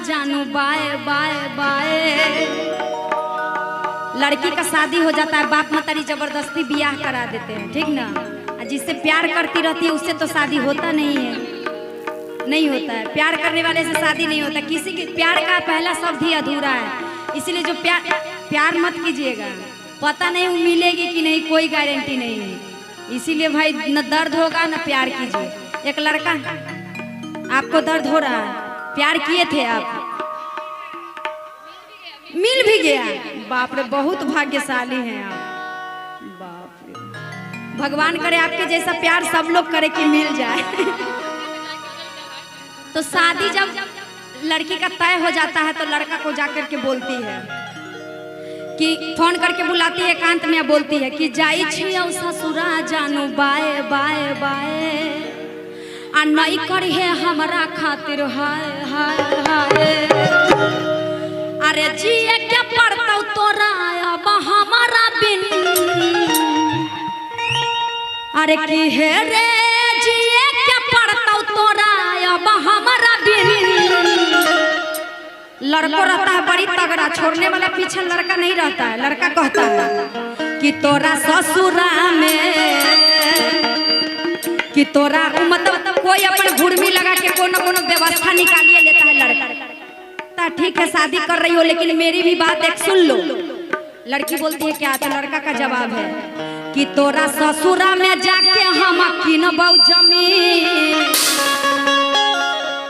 जानू बाय बाय बाय। लड़की का शादी हो जाता है, बाप मतारी जबरदस्ती ब्याह करा देते हैं, ठीक ना। और जिससे प्यार करती रहती है उससे तो शादी होता नहीं है, नहीं होता है। प्यार करने वाले से शादी नहीं होता। किसी के प्यार का पहला शब्द ही अधूरा है, इसलिए जो प्यार प्यार मत कीजिएगा, पता नहीं वो मिलेगी कि नहीं, कोई गारंटी नहीं है। इसीलिए भाई न दर्द होगा न प्यार कीजिए। एक लड़का, आपको दर्द हो रहा है, प्यार किए थे आप, मिल भी गया, बाप रे बहुत भाग्यशाली हैं आप, बाप रे भगवान करे आपके जैसा प्यार सब लोग करे कि मिल जाए। तो शादी जब लड़की का तय हो जाता है तो लड़का को जाकर के बोलती है कि फोन करके बुलाती है एकांत में, बोलती है कि जाई छियौ ससुरा जानू बाय बाय बाय, आ नहीं करिहे हमरा खातिर हाय हाय हाय, अरे जिए के पड़तौ तोरा अब हमारा बिन, अरे की हे रे जिए के पड़तौ तोरा अब हमारा बिन। लड़को रहता है बड़ी तगड़ा, छोड़ने वाला पीछे लड़का नहीं रहता है। लड़का कहता है कि तोरा ससुरा में, कि तोरा मतलब कोई अपन घुर्मी लगा के कोनो कोनो व्यवस्था निकालिए लेता है लड़का। ठीक है शादी कर रही हो लेकिन मेरी भी बात एक सुन लो। लड़की बोलती है क्या, तो लड़का का जवाब है कि तोरा ससुरा में जाके हम किनबौ जमीन,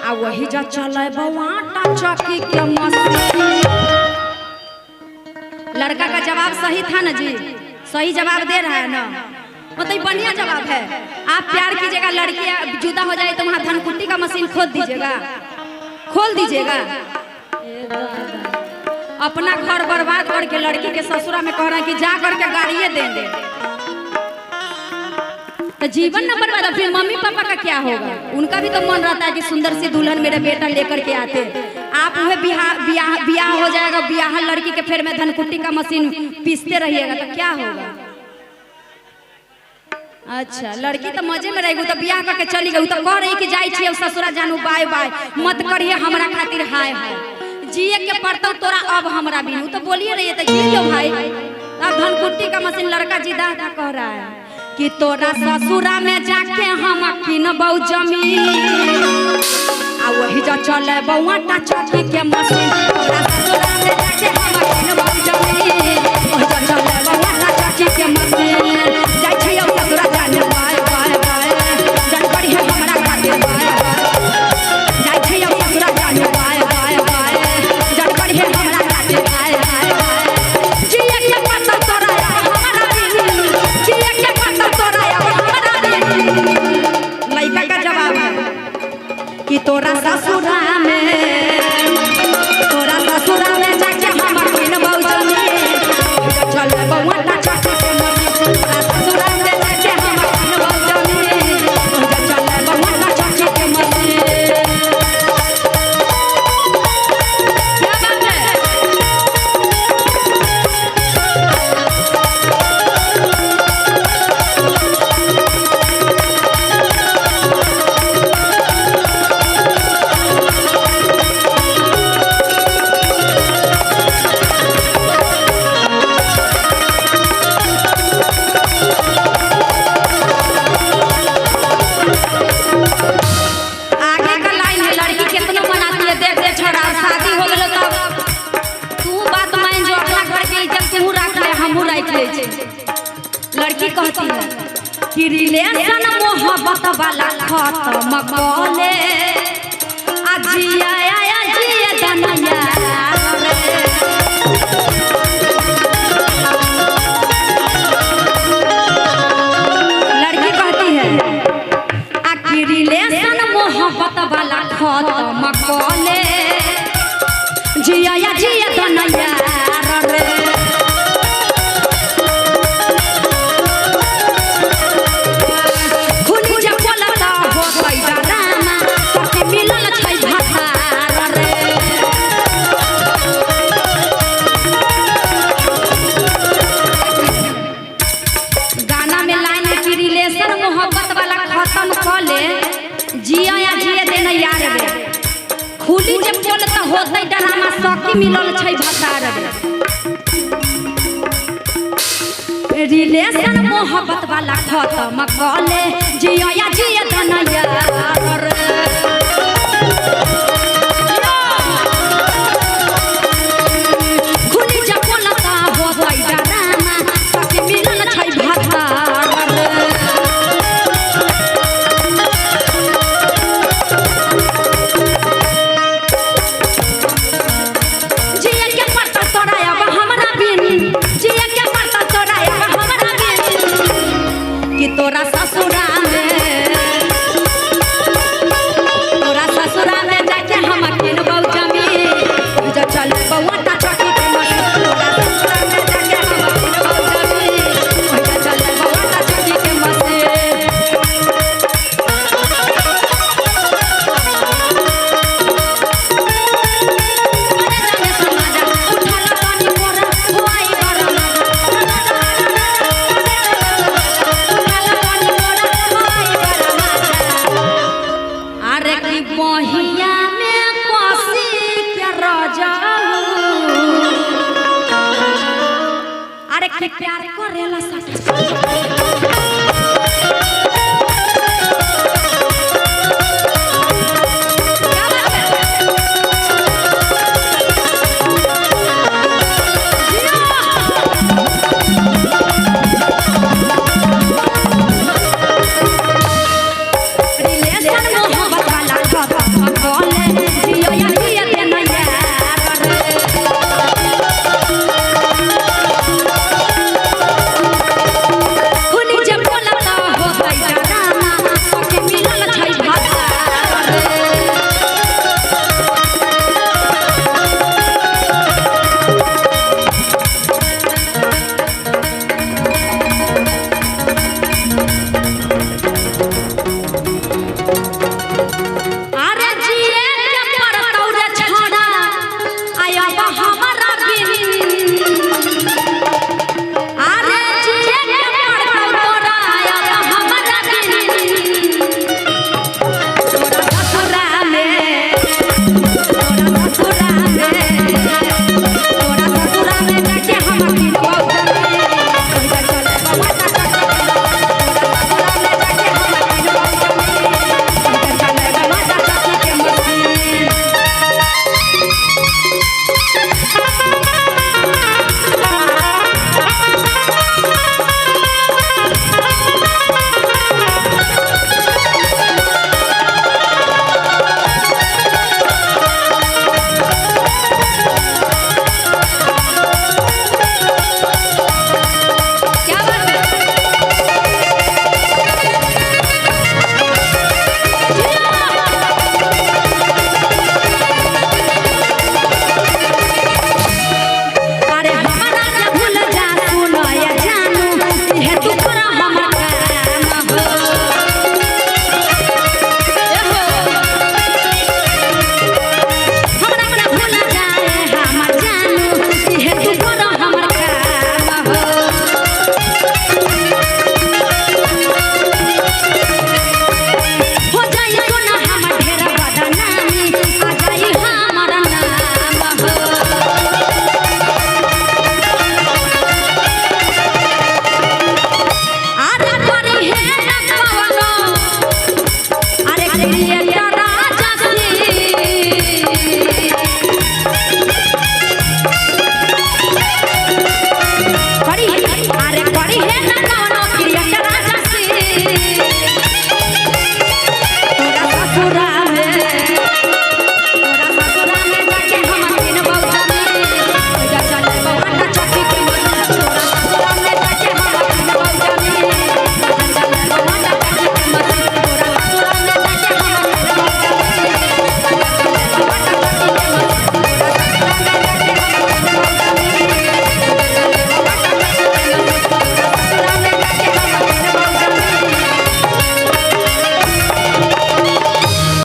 आ वही जा चलेबौ आटा चक्की के मशीन। लड़का का जवाब सही था ना जी, सही जवाब दे रहा है ना, मतलब बढ़िया जवाब है। आप प्यार कीजिएगा, लड़की जुदा हो जाए तो वहाँ धनकुट्टी का मशीन खोल दीजिएगा, खोल दीजिएगा। अपना घर बर्बाद करके लड़की के ससुरा में कह रहा है कि जा करके गाड़िए देंगे, तो जीवन न बर्बाद, फिर मम्मी पापा का क्या होगा। उनका भी तो मन रहता है कि सुंदर सी दुल्हन मेरे बेटा लेकर के आते। आप वह बियाह बियाह हो जाएगा, बियाह लड़की के फिर में धनकुट्टी का मशीन पीसते रहिएगा तो क्या होगा। अच्छा लड़की तो मजे में रहेगी, तो ब्याह करके चली गई, तो कह रही कि जाई छियै ससुरा जानू बाय बाय, मत करिए हमरा खातिर हाय हाय, जिए के पड़तौ तोरा अब हमरा बिनु, तो बोलिए रही है तो जी लो भाई। अब धनकुट्टी का मशीन लड़का जिदा का कह रहा है कि तोरा ससुरा में जाके हम किनबौ जमीन, आ वही जा चलेबौ आटा चक्की के मशीन। तोरा ससुरा में जाके हम किनबौ जमीन, वही जा चलेबौ आटा चक्की के मशीन। जाई छियौ ससुरा जानू बाय बाय बाय, जान करिहे हमरा खातिर बाय बाय, जाई छियौ ससुरा जानू बाय बाय बाय, जान करिहे हमरा खातिर हाय हाय हाय, जिए के पड़तौ तोरा हमरा बिन, जिए के पड़तौ तोरा हमरा बिन। लड़का का जवाब है कि तोरा ससुरा में, तोरा ससुरा में जाके हम किनबौ जमीन, चलेबौ आटा चक्की के मशीन। तोरा ससुरा में जाके हम किनबौ जमीन, चलेबौ आटा चक्की के मशीन। क्या बात है। आगे का लाइन है, लड़की कितना मनाती है, देख देख छोड़ा शादी हो गलो तब तू बात मान जो अपना घर के इज्जत तू रख ले हमहू रख ले। लड़की कहती है कि रिलेशन मोहब्बत वाला खत्म कले, आ जिया आया जिया दनया रे। लड़की कहती है आखिर रिलेशन मोहब्बत वाला खत्म कले, जिया जिया दनया रे। खुली जे बोलता होतै डरामा, सखी मिलल छै भाषा त होतै डरामा, सखी मिलल छै भतार रे। रिलेशन मोहब्बत वाला खत्म कले, जिया या जिया धनया रे। खुली जपोलता होतै डरामा, सखी मिलल छै भतार रे। जिया के पड़ता तोरा अब हमरा बिन, जिया के पड़ता तोरा अब हमरा बिन, कि तोरा ससुरा में, तोरा ससुरा में जाके हम किनबौ जमीन, जो चलबौ आटा चक्की के मशीन। तोरा ससुरा में जाके हम किनबौ जमीन, जो चलबौ आटा चक्की के मशीन। अरे की बहिया में कोसी के राजा, अरे के प्यार करेला सटा,